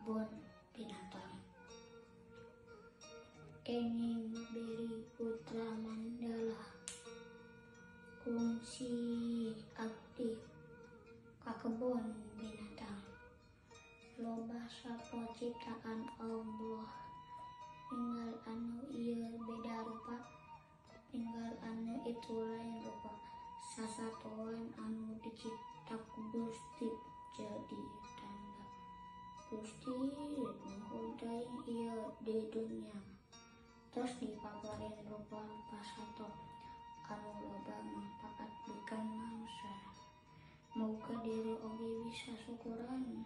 Kebon Binatang. Kenging Beri Putra Mandala kungsi abdi ka kebon binatang. Loba sato ciptaan Allah, ninggal anu ieu beda rupa, ninggal anu itu lain rupa. Sasatoan anu dicipta ku Gusti jadi tanda Gusti nuhun teuing ieu di dunya. Tos dipaparin rupa-rupa sato anu loba mangpaat pikeun manusa. Muga diri oge bisa syukuran.